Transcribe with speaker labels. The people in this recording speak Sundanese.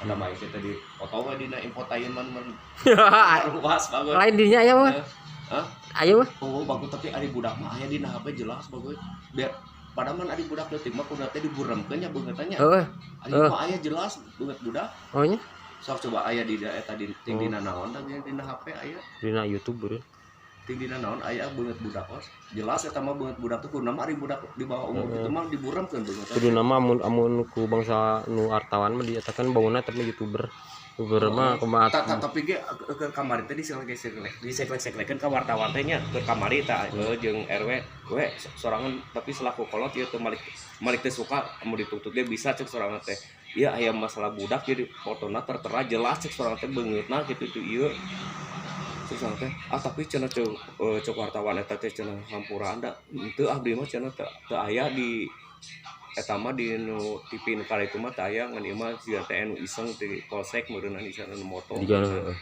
Speaker 1: Karena mah kita di foto we dina infotainment men luas bagus.
Speaker 2: Lain dirinya aya mah.
Speaker 1: Hah?
Speaker 2: Ayo mah.
Speaker 1: Oh, bagus, tapi ari budak mah aya dina HP jelas bagus. Biar padahal man ari budak leutik mah kudu teh diburemkeun nya beungeutna nya.
Speaker 2: Heeh.
Speaker 1: Ari mah aya jelas beungeut budak.
Speaker 2: Oh nya.
Speaker 1: Sok coba aya di eta di ting
Speaker 2: Oh.
Speaker 1: dina naon tah dina HP aya.
Speaker 2: Dina YouTube beureun.
Speaker 1: Ting dina naon aya beungeut budak os. Jelas eta mah beungeut budak tuh kudu nama ari budak di bawah umur kitu mah diburemkeun beungeut.
Speaker 2: Kudu nama amun amun ku bangsa nu artawan mah dietakan bauna tapi YouTuber. YouTuber mah kumaha.
Speaker 1: Tapi ge ke kamari teh diseklek-seklekeun ka wartawan teh nya ke kamari tah jeung RW we sorangan, tapi selaku kolot ieu teu malik malik teh suka mau dituntut ge bisa cek sorangan teh. Iya, aya masalah budak jadi fotona tertera jelas cek sorangan teh beungeutna kitu itu ieu cek sorangan teh. Ah, tapi cenah cek cek wartawan eta teh cenah hampura anda teu abdi mah cenah teu aya di eta mah di nu TV nu kala itu mah teu aya, ngan ieu mah siga teh nu iseng di polsek meureunna iseng nu moto.
Speaker 2: Jiga heeh.